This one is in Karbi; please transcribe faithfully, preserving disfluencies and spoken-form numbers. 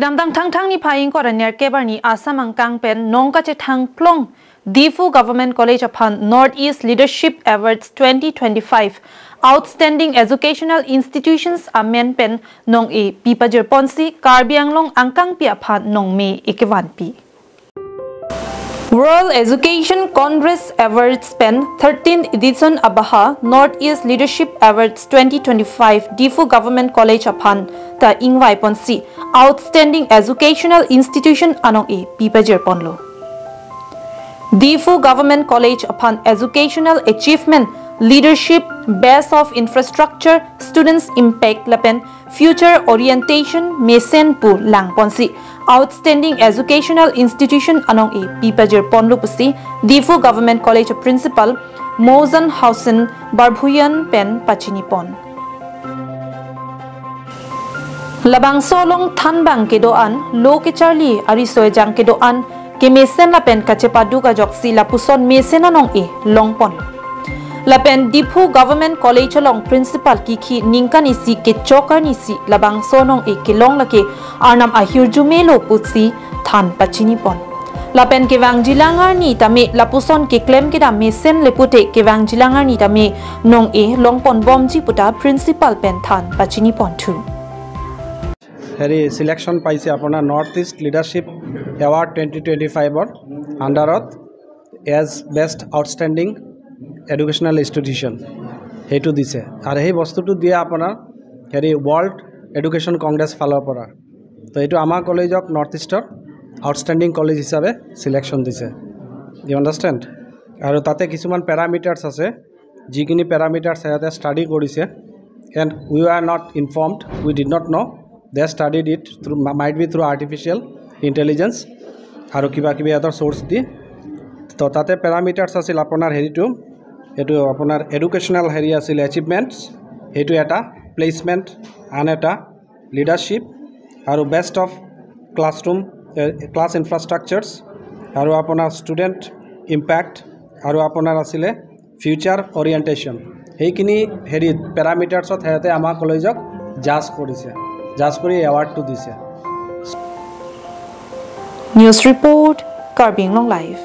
Kedamtang Thangthang niphai ingkoi ra nerkep arni Assam angkang pen nong kachethang plong Diphu Government College aphan North East Leadership Awards twenty twenty-five Outstanding Educational Institutions amen pen nong-e pi pajirponsi Karbi Anglong angkangpi aphan nongme ekevanpi. World Education Congress Awards pen thirteenth edition abaha North East Leadership Awards twenty twenty-five Diphu Government College aphan ta ingvaiponsi Outstanding Educational Institution anong-e pi pajirponlo. Diphu Government College aphan educational achievement, leadership, best of infrastructure, students impact lapen future orientation mesen pu langponsi Outstanding Educational Institution anong-e pi pajirponlo pusi Diphu Government College Principal Mojan Hussain Barbhuiyan pen pachinipon. Labangso along thanbang kedo-an, lo kecharli ariso ejang kedo-an, kemesen lapen kachepaduk ajoksi lapuson mesen anong-e longpon. Lapen Diphu Government College along principal kikhi ningkan isi kechok arnisi labangso anong-e kelong lake arnam ahirjume lo pusi than pachinipon. Lapen kevangjilang arni tame lapuson keklem kedam mesen le pute kevangjilang arni tame nong-e longponbomji puta principal pen than pachiniponthu. হেৰি selection পাইছে আপোনাৰ North East leadership award twenty twenty ফাইভৰ আণ্ডাৰত as best outstanding educational institution, সেইটো দিছে। আৰু সেই বস্তুটো দিয়ে আপোনাৰ হেৰি ৱৰ্ল্ড এডুকেশ্যন কংগ্ৰেছ ফালৰ পৰা। তো এইটো আমাৰ কলেজক নৰ্থ ইষ্টৰ আউটষ্টেণ্ডিং কলেজ হিচাপে ছিলেকশ্যন দিছে। You understand? আৰু তাতে কিছুমান পেৰামিটাৰ্ছ আছে, যিখিনি পেৰামিটাৰ্ছ সিহঁতে ষ্টাডি কৰিছে। And we are not informed, we did not know, they studied it through, might be through artificial intelligence আৰু কিবা কিবি সিহঁতৰ চ'ৰ্চ দি। তো তাতে পেৰামিটাৰ্ছ আছিল আপোনাৰ হেৰিটো, এইটো আপোনাৰ এডুকেশ্যনেল হেৰি আছিল এচিভমেণ্টছ, সেইটো এটা, প্লেচমেণ্ট আন এটা, লিডাৰশ্বিপ আৰু best of classroom, class infrastructures আৰু আপোনাৰ ষ্টুডেণ্ট ইম্পেক্ট আৰু আপোনাৰ আছিলে ফিউচাৰ অৰিয়েণ্টেশ্যন। সেইখিনি হেৰি পেৰামিটাৰ্ছত সিহঁতে আমাৰ কলেজক জাজ কৰিছে, জাজ কৰি এৱাৰ্ডটো দিছে। News report, Karbi Anglong Live.